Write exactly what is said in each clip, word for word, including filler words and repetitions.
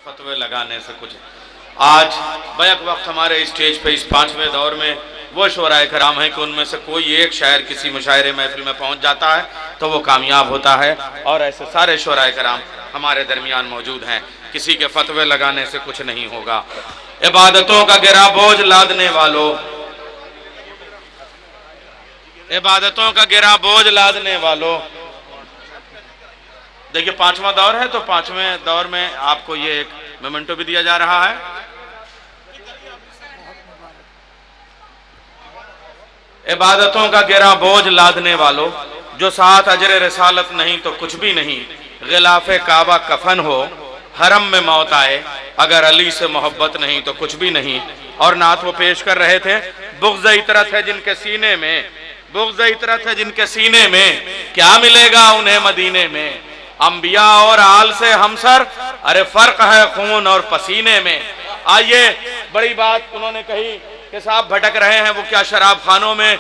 فتوے لگانے سے کچھ آج بیک وقت ہمارے اسٹیج پہ اس پانچویں دور میں وہ شعراء کرام ہیں کہ ان میں سے کوئی ایک شاعر کسی مشاعرے محفل میں پہنچ جاتا ہے تو وہ کامیاب ہوتا ہے، اور ایسے سارے شعراء کرام ہمارے درمیان موجود ہیں۔ کسی کے فتوے لگانے سے کچھ نہیں ہوگا۔ عبادتوں کا گرا بوجھ لادنے والوں، عبادتوں کا گرا بوجھ لادنے والوں، دیکھیے، پانچواں دور ہے تو پانچویں دور میں آپ کو یہ ایک میمنٹو بھی دیا جا رہا ہے۔ عبادتوں کا گرا بوجھ لادنے والوں، جو ساتھ اجر رسالت نہیں تو کچھ بھی نہیں، غلاف کعبہ کفن ہو، حرم میں موت آئے، اگر علی سے محبت نہیں تو کچھ بھی نہیں۔ اور نعت وہ پیش کر رہے تھے، بغض عطرت ہے جن کے سینے میں، بغض عطرت ہے جن کے سینے میں، کیا ملے گا انہیں مدینے میں؟ انبیاء اور آل سے ہمسر، ارے فرق ہے خون اور پسینے میں۔ آئیے، بڑی بات انہوں نے کہی کہ صاحب بھٹک رہے ہیں وہ کیا شراب خانوں میں۔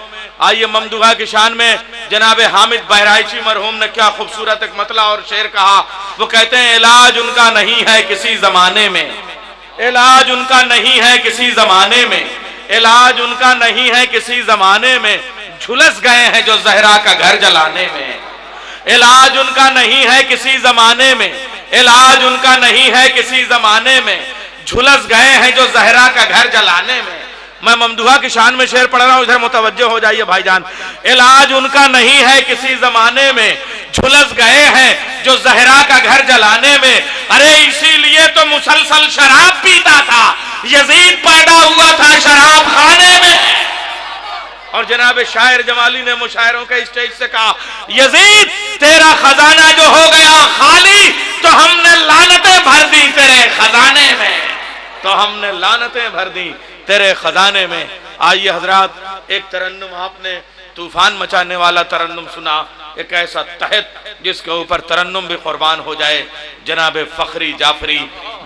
آئیے ممدوحہ کی شان میں جناب حامد بہرائچی مرحوم نے کیا خوبصورت ایک مطلع اور شعر کہا۔ وہ کہتے ہیں، علاج ان کا نہیں ہے کسی زمانے میں، علاج ان کا نہیں ہے کسی زمانے میں، علاج ان کا نہیں ہے کسی زمانے میں، جھلس گئے ہیں جو زہرا کا گھر جلانے میں۔ علاج ان کا نہیں ہے کسی زمانے میں، علاج ان کا نہیں ہے کسی زمانے میں، جھلس گئے ہیں جو زہرا کا گھر جلانے میں۔ میں ممدوحہ کی شان میں شعر پڑھ رہا ہوں، ادھر متوجہ ہو جائیے بھائی جان۔ علاج ان کا نہیں ہے کسی زمانے میں، جھلس گئے ہیں جو زہرا کا گھر جلانے میں۔ ارے اسی لیے تو مسلسل شراب پیتا تھا، یزید پیدا ہوا تھا شراب خانے میں۔ اور جناب شاعر جمالی نے مشاعروں کے اسٹیج سے کہا، یزید، تیرا خزانہ جو ہو گیا خالی تو ہم نے لعنتیں بھر دی تیرے خزانے میں، تو ہم نے لعنتیں بھر دی تیرے خزانے میں۔ آئیے حضرات، ایک ترنم آپ نے طوفان مچانے والا ترنم سنا، ایک ایسا تحت جس کے اوپر ترنم بھی قربان ہو جائے۔ جناب فخری جعفری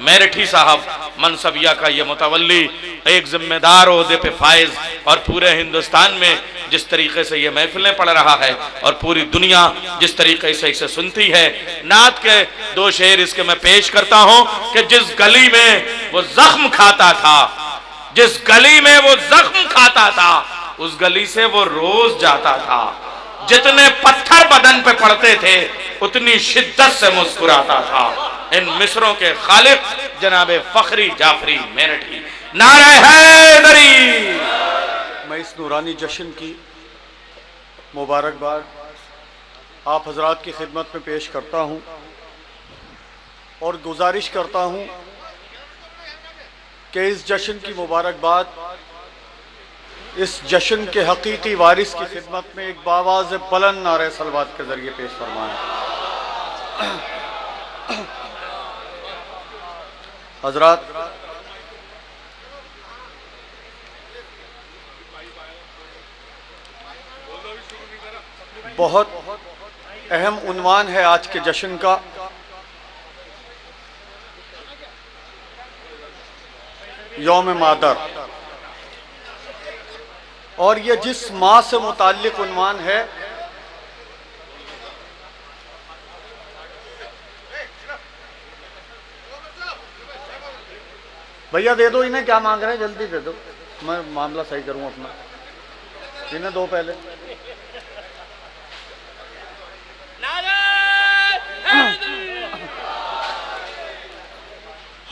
میرٹھی صاحب منصبیہ کا یہ متولی، ایک ذمہ دار عہدے پہ فائز، اور پورے ہندوستان میں جس طریقے سے یہ محفلیں پڑھ رہا ہے اور پوری دنیا جس طریقے سے اسے سنتی ہے۔ نعت کے دو شعر اس کے میں پیش کرتا ہوں کہ جس گلی میں وہ زخم کھاتا تھا، جس گلی میں وہ زخم کھاتا تھا، اس گلی سے وہ روز جاتا تھا۔ جتنے پتھر بدن پہ پڑتے تھے، اتنی شدت سے مسکراتا تھا۔ ان مصروں کے خالق جناب فخری جعفری میرٹھی۔ نعرہ حیدری۔ میں اس نورانی جشن کی مبارکباد آپ حضرات کی خدمت میں پیش کرتا ہوں اور گزارش کرتا ہوں کہ اس جشن کی مبارکباد اس جشن کے حقیقی وارث کی خدمت میں ایک باواز بلند نعرہ صلوات کے ذریعے پیش فرمائیں۔ حضرات، بہت اہم عنوان ہے آج کے جشن کا، یوم مادر۔ اور یہ جس ماں سے متعلق عنوان ہے، بھیا دے دو انہیں، کیا مانگ رہے ہیں، جلدی دے دو، میں معاملہ صحیح کروں اپنا۔ انہیں دو پہلے۔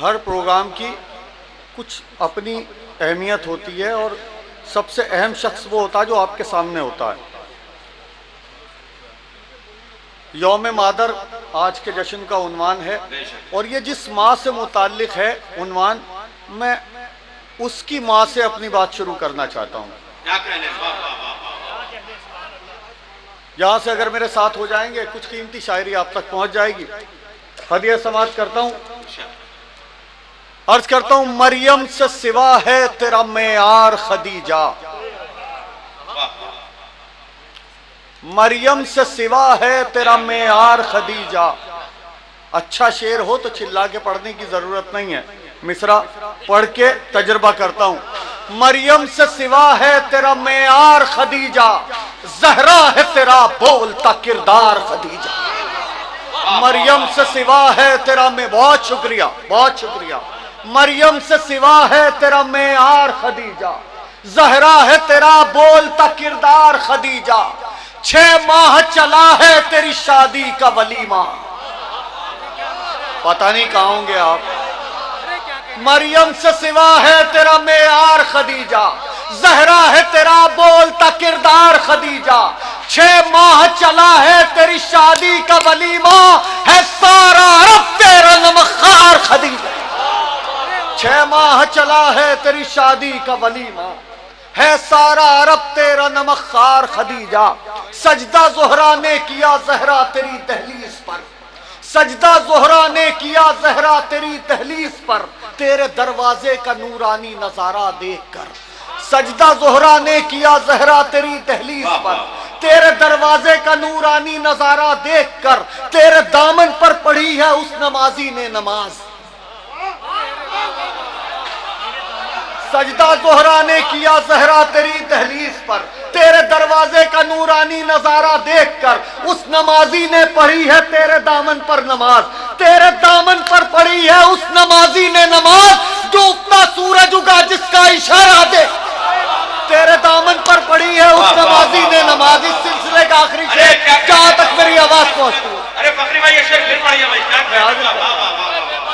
ہر پروگرام کی کچھ اپنی اہمیت ہوتی ہے اور سب سے اہم شخص وہ ہوتا ہے جو آپ کے سامنے ہوتا ہے۔ یوم مادر آج کے جشن کا عنوان ہے اور یہ جس ماں سے متعلق ہے عنوان، میں اس کی ماں سے اپنی بات شروع کرنا چاہتا ہوں۔ یہاں سے اگر میرے ساتھ ہو جائیں گے، کچھ قیمتی شاعری آپ تک پہنچ جائے گی۔ ہدیہ سماعت کرتا ہوں۔ عرض کرتا ہوں، مریم سے سوا ہے تیرا معیار خدیجہ، مریم سے سوا ہے تیرا معیار خدیجہ۔ اچھا شعر ہو تو چلا کے پڑھنے کی ضرورت نہیں ہے، مصرع پڑھ کے تجربہ کرتا ہوں۔ مریم سے سوا ہے تیرا معیار خدیجہ، زہرا ہے تیرا بولتا کردار خدیجہ۔ مریم سے سوا ہے تیرا میں، بہت شکریہ، بہت شکریہ۔ مریم سے سوا ہے تیرا معیار خدیجہ، زہرا ہے تیرا بولتا کردار خدیجہ، چھ ماہ چلا ہے تیری شادی کا ولیمہ۔ پتہ نہیں کہاں ہوں گے آپ۔ مریم سے سوا ہے تیرا معیار خدیجہ، زہرا ہے تیرا بولتا کردار خدیجہ، چھ ماہ چلا ہے تیری شادی کا ولیمہ، ہے سارا عرب تیرا نمک خوار خدیجہ۔ چھ ماہ چلا ہے تیری شادی کا ولیمہ، ہے سارا عرب تیرا نمک خوار خدیجہ۔ سجدہ زہرا نے کیا زہرا تیری دہلیز پر، سجدہ زہرا نے کیا زہرا تیری دہلیز پر، تیرے دروازے کا نورانی نظارہ دیکھ کر۔ سجدہ زہرا نے کیا زہرا تیری دہلیز پر، تیرے دروازے کا نورانی نظارہ دیکھ کر، تیرے دامن پر پڑھی ہے اس نمازی نے نماز۔ سجدہ زہرا نے کیا زہرا تیری دہلیز پر، تیرے دروازے کا نورانی نظارہ دیکھ کر اس نمازی نے پڑھی ہے تیرے دامن پر نماز، تیرے دامن پر پڑھی ہے اس نمازی نے نماز، ڈوبتا سورج اگا جس کا اشارہ دے۔ تیرے دامن پر پڑھی ہے اس نمازی نے نماز۔ اس سلسلے کا آخری شعر، جہاں تک میری آواز پہنچتی ہے۔ ارے فخری بھائی، یہ شعر پھر پڑھیے بھائی، کیا کہہ رہے ہیں؟ واہ، واہ، واہ، واہ۔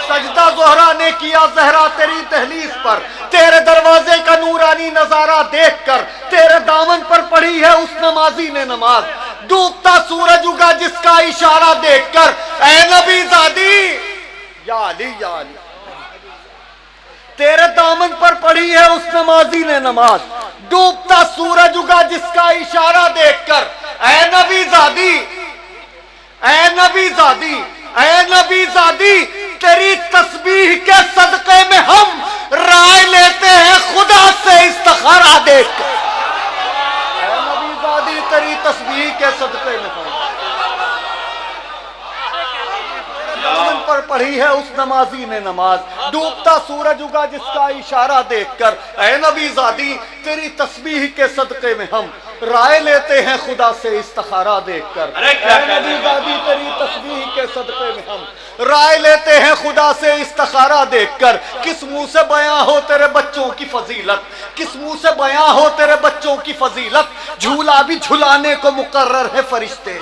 سجدہ زہرا نے کیا زہرا تیری دہلیز پر، تیرے دروازے کا نورانی نظارہ دیکھ کر، تیرے دامن پر پڑھی ہے اس نمازی نے نماز، ڈوبتا سورج اگا جس کا اشارہ دیکھ کر۔ اے نبی زادی، یا علی، یا علی، تیرے دامن پر پڑھی ہے اس نمازی نے نماز، ڈوبتا سورج اگا جس کا اشارہ دیکھ کر۔ اے نبی زادی، اے نبی زادی، اے نبی زادی، تیری تسبیح کے صدقے میں ہم رائے لیتے ہیں خدا سے استخارہ دیکھ کر۔ اے نبی زادی، تیری تسبیح کے صدقے میں ہم، دامن پر پڑھی ہے اس نمازی نے نماز، ڈوبتا سورج اگا جس کا اشارہ دیکھ کر۔ اے نبی زادی، تیری تسبیح کے صدقے میں ہم رائے لیتے ہیں خدا سے استخارہ دیکھ کر۔ ارے کیا اے کہہ رہے نبی ہیں؟ زادی، تیری تسبیح کے صدقے میں ہم رائے لیتے ہیں خدا سے استخارہ دیکھ کر۔ کس منہ سے بیاں ہو تیرے بچوں کی فضیلت، کس منہ سے بیاں ہو تیرے بچوں کی فضیلت، جھولا بھی جھلانے کو مقرر ہے فرشتے۔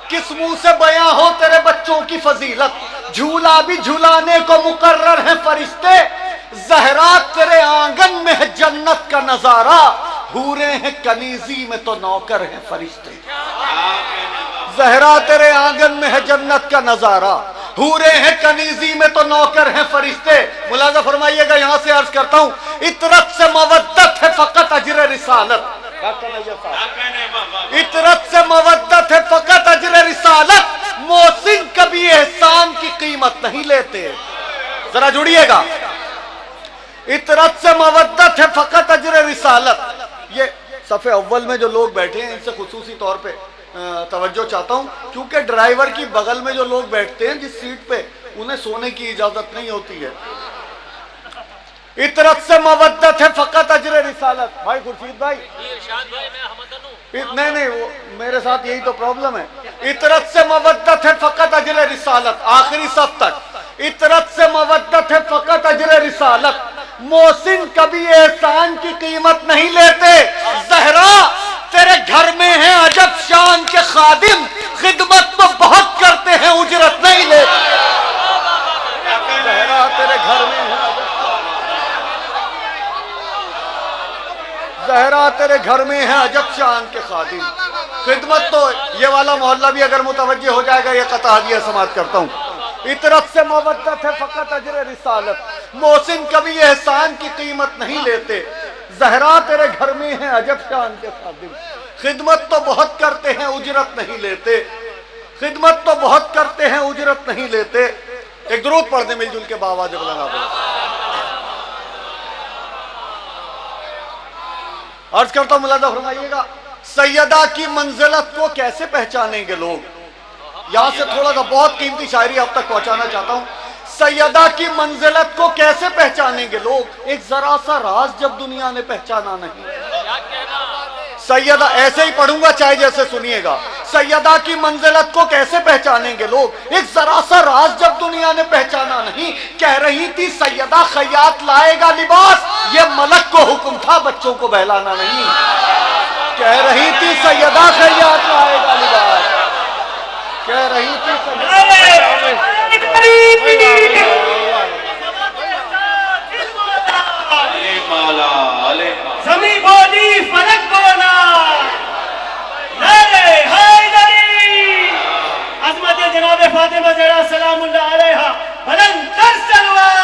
کس منہ سے بیاں ہو تیرے بچوں کی فضیلت، جھولا بھی جھلانے کو مقرر ہے فرشتے۔ زہرا، تیرے آنگن میں ہے جنت کا نظارہ، حوریں ہیں کنیزی میں تو نوکر ہیں فرشتے۔ زہرا، تیرے آنگن میں ہے جنت کا نظارہ، حوریں ہیں کنیزی میں تو نوکر ہیں فرشتے۔ ملاحظہ فرمائیے گا، یہاں سے عرض کرتا ہوں، عطرت سے مودت ہے فقط اجر رسالت۔ عطرت سے مودت ہے فقط اجر رسالت، محسن کبھی احسان کی قیمت نہیں لیتے۔ ذرا جڑیے گا، عطرت سے مودت ہے فقط اجر رسالت۔ یہ صف اول میں جو لوگ بیٹھے ہیں، ان سے خصوصی طور پہ، آ، توجہ چاہتا ہوں، کیونکہ ڈرائیور کی بغل میں جو لوگ بیٹھتے ہیں جس سیٹ پہ، انہیں سونے کی اجازت نہیں ہوتی ہے۔ عطرت سے مودت ہے فقط اجر رسالت۔ بھائی خورشید بھائی، ات-، نہیں، نہیں، وہ میرے ساتھ یہی تو پرابلم ہے۔ عطرت سے مودت ہے فقط اجر رسالت، آخری صف تک۔ عطرت سے مودت ہے فقط اجر رسالت، محسن کبھی احسان کی قیمت نہیں لیتے۔ زہرا، تیرے گھر میں ہیں عجب شان کے خادم، خدمت تو بہت کرتے ہیں، اجرت نہیں لیتے۔ زہرا، تیرے گھر میں ہیں عجب، زہرا، تیرے گھر میں ہیں عجب شان کے خادم۔ خدمت تو، یہ والا محلہ بھی اگر متوجہ ہو جائے گا، یہ قطعہ ہدیہ سماعت کرتا ہوں۔ عطرت سے مودت ہے فقط اجر رسالت، محسن کبھی احسان کی قیمت نہیں لیتے۔ زہرا، تیرے گھر میں ہیں عجب شان کے خادم، خدمت تو بہت کرتے ہیں، اجرت نہیں لیتے۔ خدمت تو بہت کرتے ہیں، اجرت نہیں لیتے۔ ایک درود پڑھ دیں مل جل کے، بآواز بلند آپ۔ عرض کرتا ہوں، ملاحظہ فرمائیے گا، سیدہ کی منزلت کو کیسے پہچانیں گے لوگ؟ یہاں سے تھوڑا سا بہت قیمتی شاعری آپ تک پہنچانا چاہتا ہوں۔ سیدہ کی منزلت کو کیسے پہچانیں گے لوگ؟ ایک ذرا سا راز جب دنیا نے پہچانا نہیں۔ سیدہ، ایسے ہی پڑھوں گا، چاہے جیسے سنیے گا۔ سیدہ کی منزلت کو کیسے پہچانیں گے لوگ؟ ایک ذرا سا راز جب دنیا نے پہچانا نہیں۔ کہہ رہی تھی سیدہ خیاط لائے گا لباس، یہ ملک کو حکم تھا بچوں کو بہلانا نہیں۔ کہہ رہی تھی سیدہ خیاط لائے گا لباس، کہہ رہی تھی سیدہ زمین بولی فلک بولا، نعرہ حیدری، عظمت جناب فاطمہ زہرا سلام اللہ علیہا، بلند تر سلوات۔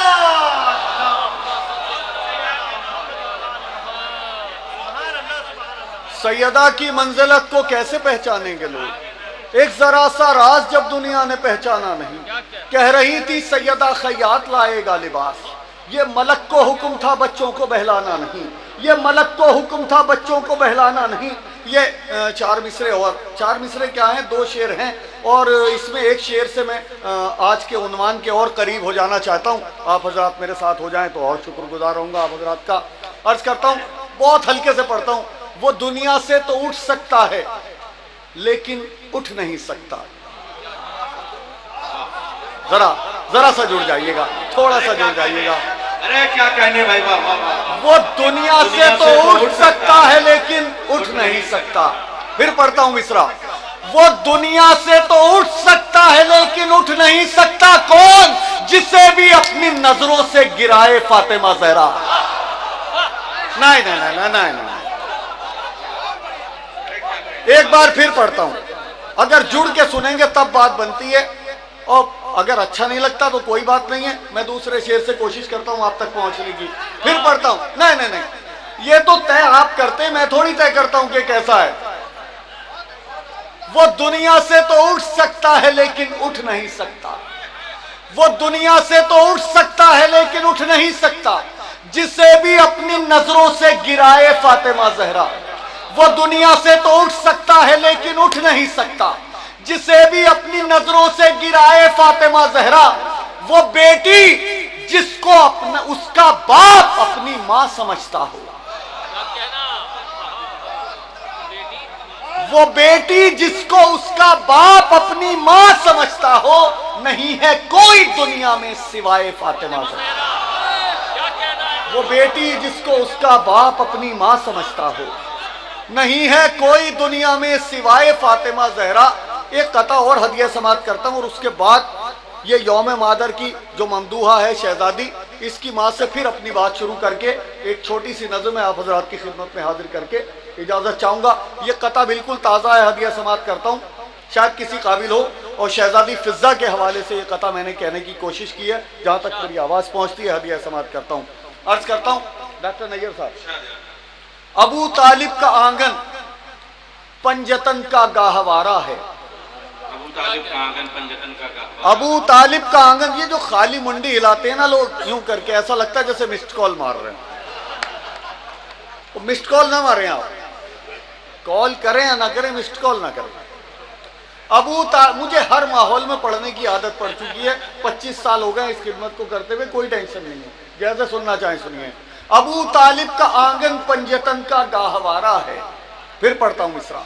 سیدہ کی منزلت کو کیسے پہچانیں گے لوگ؟ ایک ذرا سا راز جب دنیا نے پہچانا نہیں۔ کہہ رہی تھی سیدہ خیاط لائے گا لباس، یہ ملک کو حکم تھا بچوں کو بہلانا نہیں، یہ ملک کو حکم تھا بچوں کو بہلانا نہیں۔ یہ چار مصرے اور چار مصرے کیا ہیں؟ دو شعر ہیں، اور اس میں ایک شعر سے میں آج کے عنوان کے اور قریب ہو جانا چاہتا ہوں۔ آپ حضرات میرے ساتھ ہو جائیں تو اور شکر گزار رہوں گا آپ حضرات کا۔ عرض کرتا ہوں، بہت ہلکے سے پڑھتا ہوں۔ وہ دنیا سے تو اٹھ سکتا ہے لیکن اٹھ نہیں سکتا۔ ذرا ذرا سا جڑ جائیے گا، تھوڑا سا جڑ جائیے گا۔ ارے کیا کہنے بھائی، واہ واہ واہ۔ وہ دنیا سے تو اٹھ سکتا ہے لیکن اٹھ نہیں سکتا۔ پھر پڑھتا ہوں مصرا۔ وہ دنیا سے تو اٹھ سکتا ہے لیکن اٹھ نہیں سکتا کون؟ جسے بھی اپنی نظروں سے گرائے فاطمہ زہرا۔ نہیں نہیں نہیں نہیں نہیں۔ ایک بار پھر پڑھتا ہوں، اگر جڑ کے سنیں گے تب بات بنتی ہے، اور اگر اچھا نہیں لگتا تو کوئی بات نہیں ہے، میں دوسرے شعر سے کوشش کرتا ہوں آپ تک پہنچنے کی۔ پھر پڑھتا ہوں، نہیں نہیں نہیں، یہ تو طے آپ کرتے ہیں، میں تھوڑی طے کرتا ہوں کہ کیسا ہے۔ وہ دنیا سے تو اٹھ سکتا ہے لیکن اٹھ نہیں سکتا۔ وہ دنیا سے تو اٹھ سکتا ہے لیکن اٹھ نہیں سکتا۔ جسے بھی اپنی نظروں سے گرائے فاطمہ زہرا۔ وہ دنیا سے تو اٹھ سکتا ہے لیکن اٹھ نہیں سکتا۔ جسے بھی اپنی نظروں سے گرائے فاطمہ زہرا، وہ بیٹی جس کو اپنا، اس کا باپ اپنی ماں سمجھتا ہو۔ وہ بیٹی جس کو اس کا باپ اپنی ماں سمجھتا ہو، نہیں ہے کوئی دنیا میں سوائے فاطمہ زہرا۔ وہ بیٹی جس کو اس کا باپ اپنی ماں سمجھتا ہو، نہیں ہے کوئی دنیا میں سوائے فاطمہ زہرا۔ ایک قطعہ اور ہدیہ سماعت کرتا ہوں اور اس کے بعد یہ یوم مادر کی جو ممدوحہ ہے شہزادی، اس کی ماں سے پھر اپنی بات شروع کر کے ایک چھوٹی سی نظم میں آپ حضرات کی خدمت میں حاضر کر کے اجازت چاہوں گا۔ یہ قطعہ بالکل تازہ ہے، ہدیہ سماعت کرتا ہوں، شاید کسی قابل ہو۔ اور شہزادی فضہ کے حوالے سے یہ قطعہ میں نے کہنے کی کوشش کی ہے، جہاں تک میری آواز پہنچتی ہے ہدیہ سماعت کرتا ہوں۔ عرض کرتا ہوں ڈاکٹر نیئر صاحب، ابو طالب کا آنگن پنجتن کا گاہوارہ ہے۔ ابو طالب کا آنگن پنجتن کا گاہوارہ۔ ابو طالب کا آنگن، یہ جو خالی منڈی ہلاتے ہیں نا لوگ یوں کر کے، ایسا لگتا ہے جیسے مسڈ کال مار رہے ہیں۔ مسڈ کال نہ ماریں آپ، کال کریں یا نہ کریں، مسڈ کال نہ کریں۔ ابو تا... مجھے ہر ماحول میں پڑھنے کی عادت پڑ چکی ہے، پچیس سال ہو گئے اس خدمت کو کرتے ہوئے، کوئی ٹینشن نہیں ہے، جیسے سننا چاہیں سنیے۔ ابو طالب کا آنگن پنجتن کا گاہوارہ ہے۔ پھر پڑھتا ہوں مصرا۔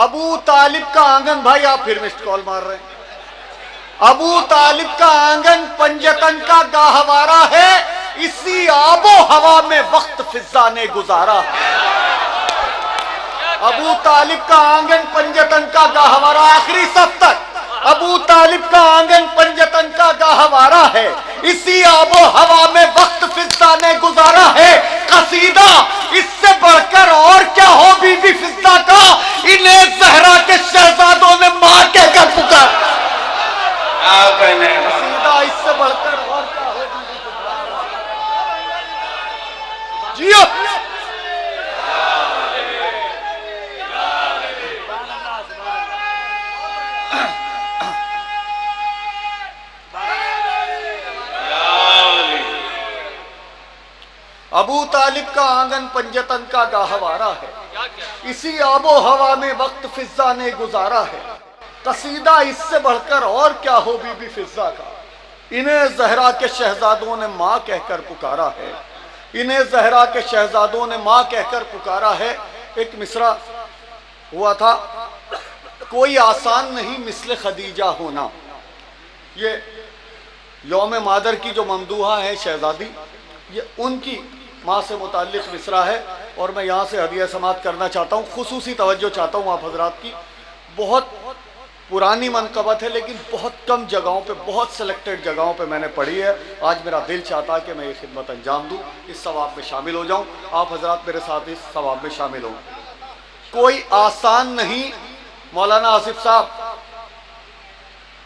ابو طالب کا آنگن، بھائی آپ پھر مسڈ کال مار رہے ہیں۔ ابو طالب کا آنگن پنجتن کا گاہوارہ ہے، اسی آب و ہوا میں وقت فضہ نے گزارا ہے۔ ابو طالب کا آنگن پنجتن کا گاہوارہ، آخری صف تک۔ ابو طالب کا آنگن پنجتن کا گاہوارہ ہے، اسی آب و ہوا میں وقت فضہ نے گزارا ہے۔ قصیدہ اس سے بڑھ کر اور کیا ہو بی بی فضہ کا، انہیں زہرا کے شہزادوں نے ماں کہہ کر پکار۔ کیا کہنے ہیں؟ قصیدہ اس سے بڑھ کر اور کیا ہو بی بی فضہ کا۔ جیو۔ ابو طالب کا آنگن پنجتن کا گاہوارہ ہے، اسی آب و ہوا میں وقت فضہ نے گزارا ہے۔ قصیدہ اس سے بڑھ کر اور کیا ہو بی بی فضہ کا، انہیں زہرا کے شہزادوں نے ماں کہہ کر پکارا ہے، انہیں زہرا کے شہزادوں نے ماں کہہ کر پکارا ہے۔ ایک مصرع ہوا تھا، کوئی آسان نہیں مثل خدیجہ ہونا۔ یہ یوم مادر کی جو ممدوحہ ہے شہزادی، یہ ان کی ماں سے متعلق مصرع ہے، اور میں یہاں سے ہدیہ سماعت کرنا چاہتا ہوں، خصوصی توجہ چاہتا ہوں آپ حضرات کی۔ بہت پرانی منقبت ہے، لیکن بہت کم جگہوں پہ، بہت سلیکٹڈ جگہوں پہ میں نے پڑھی ہے۔ آج میرا دل چاہتا ہے کہ میں یہ خدمت انجام دوں، اس ثواب میں شامل ہو جاؤں، آپ حضرات میرے ساتھ اس ثواب میں شامل ہوں۔ کوئی آسان نہیں، مولانا آصف صاحب،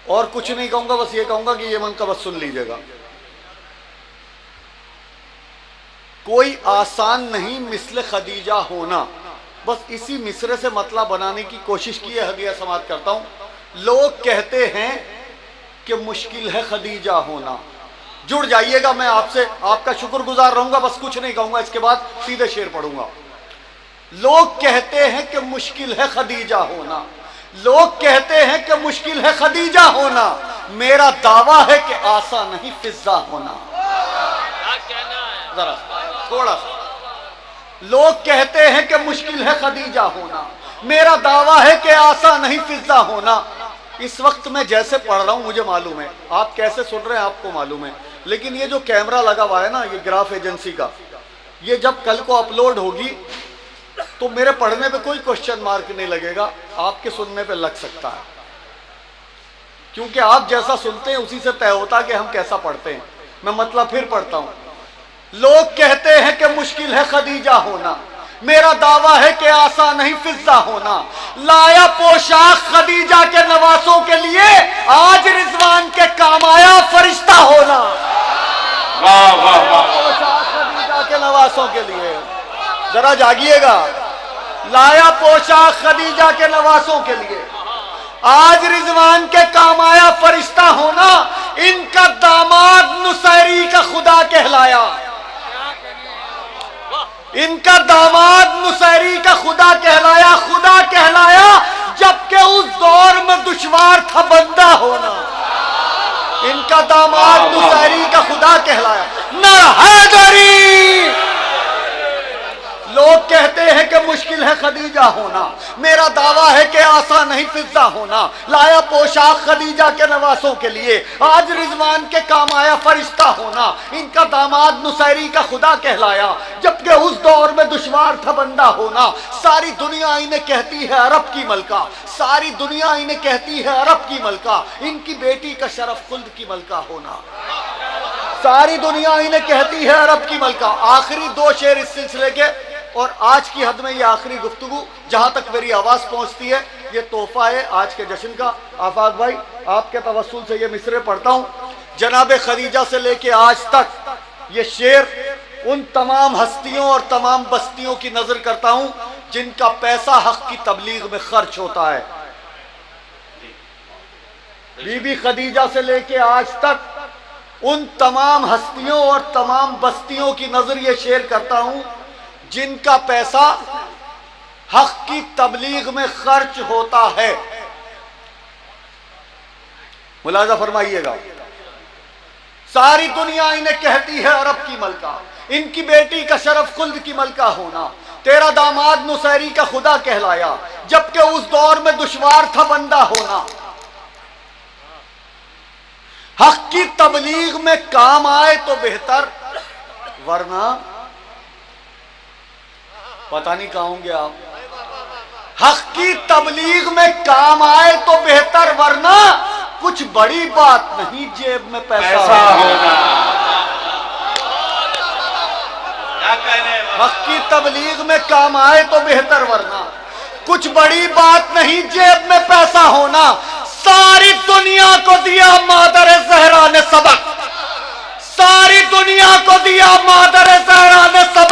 اور کچھ نہیں کہوں گا، بس یہ کہوں گا کہ یہ منقبت سن لیجیے گا۔ کوئی آسان نہیں مثل خدیجہ ہونا۔ بس اسی مصرے سے مطلع بنانے کی کوشش کی ہے، ہدیہ سماعت کرتا ہوں۔ لوگ کہتے ہیں کہ مشکل ہے خدیجہ ہونا۔ جڑ جائیے گا، میں آپ سے، آپ کا شکر گزار رہوں گا، بس کچھ نہیں کہوں گا، اس کے بعد سیدھے شعر پڑھوں گا۔ لوگ کہتے ہیں کہ مشکل ہے خدیجہ ہونا، لوگ کہتے ہیں کہ مشکل ہے خدیجہ ہونا، میرا دعویٰ ہے کہ آسان نہیں فضہ ہونا۔ ذرا تھوڑا سا، لوگ کہتے ہیں کہ مشکل ہے خدیجہ ہونا، میرا دعویٰ ہے کہ آسان نہیں فضہ ہونا۔ اس وقت میں جیسے پڑھ رہا ہوں، مجھے معلوم ہے، آپ کیسے سن رہے ہیں آپ کو معلوم ہے، لیکن یہ جو کیمرہ لگا ہوا ہے نا، یہ گراف ایجنسی کا، یہ جب کل کو اپلوڈ ہوگی تو میرے پڑھنے پہ کوئی کوشچن مارک نہیں لگے گا، آپ کے سننے پہ لگ سکتا ہے، کیونکہ آپ جیسا سنتے ہیں اسی سے طے ہوتا ہے کہ ہم کیسا پڑھتے ہیں۔ میں مطلب پھر پڑھتا ہوں۔ لوگ کہتے ہیں کہ مشکل ہے خدیجہ ہونا، میرا دعویٰ ہے کہ آسان نہیں فضہ ہونا۔ لایا پوشاک خدیجہ کے نواسوں کے لیے، آج رضوان کے کام آیا فرشتہ ہونا۔ واہ واہ واہ پوشاک خدیجہ کے نواسوں کے لیے، ذرا جاگیے گا۔ لایا پوشاک خدیجہ کے نواسوں کے لیے، آج رضوان کے کام آیا فرشتہ ہونا۔ ان کا داماد نصیری کا خدا کہلایا، ان کا داماد نصیری کا خدا کہلایا، خدا کہلایا، جبکہ اس دور میں دشوار تھا بندہ ہونا۔ ان کا داماد نصیری کا خدا کہلایا۔ نہ حیدری۔ لوگ کہتے ہیں کہ مشکل ہے خدیجہ ہونا، میرا دعویٰ ہے کہ آسان نہیں فضہ ہونا۔ لایا پوشاک خدیجہ کے نواسوں کے لیے، آج رضوان کے کام آیا فرشتہ ہونا۔ ان کا داماد نصیری کا خدا کہلایا، جبکہ اس دور میں دشوار تھا بندہ ہونا۔ ساری دنیا انہیں کہتی ہے عرب کی ملکہ، ساری دنیا انہیں کہتی ہے عرب کی ملکہ۔ ان کی بیٹی کا شرف خلد کی ملکہ ہونا۔ ساری دنیا انہیں کہتی ہے عرب کی ملکہ۔ آخری دو شعر اس سلسلے کے، اور آج کی حد میں یہ آخری گفتگو، جہاں تک میری آواز پہنچتی ہے، یہ تحفہ ہے آج کے جشن کا۔ آفاق بھائی، آپ کے توسل سے یہ مصرعے پڑھتا ہوں۔ جناب خدیجہ سے لے کے آج تک یہ شعر ان تمام ہستیوں اور تمام بستیوں کی نذر کرتا ہوں، جن کا پیسہ حق کی تبلیغ میں خرچ ہوتا ہے۔ بی بی خدیجہ سے لے کے آج تک ان تمام ہستیوں اور تمام بستیوں کی نذر یہ شعر کرتا ہوں، جن کا پیسہ حق کی تبلیغ میں خرچ ہوتا ہے۔ ملاحظہ فرمائیے گا، ساری دنیا انہیں کہتی ہے عرب کی ملکہ، ان کی بیٹی کا شرف خلد کی ملکہ ہونا، تیرا داماد نصیری کا خدا کہلایا، جبکہ اس دور میں دشوار تھا بندہ ہونا۔ حق کی تبلیغ میں کام آئے تو بہتر، ورنہ پتہ نہیں کہاں ہوں گے آپ۔ حق کی تبلیغ میں کام آئے تو بہتر، ورنہ کچھ بڑی بات نہیں جیب میں پیسہ ایسا ہونا۔ ہونا۔ کیا کہنے ہیں؟ حق کی تبلیغ میں کام آئے تو بہتر، ورنہ کچھ بڑی بات نہیں جیب میں پیسہ ہونا۔ ساری دنیا کو دیا مادر زہرا نے سبق، ساری دنیا کو دیا مادر زہرا نے سبق۔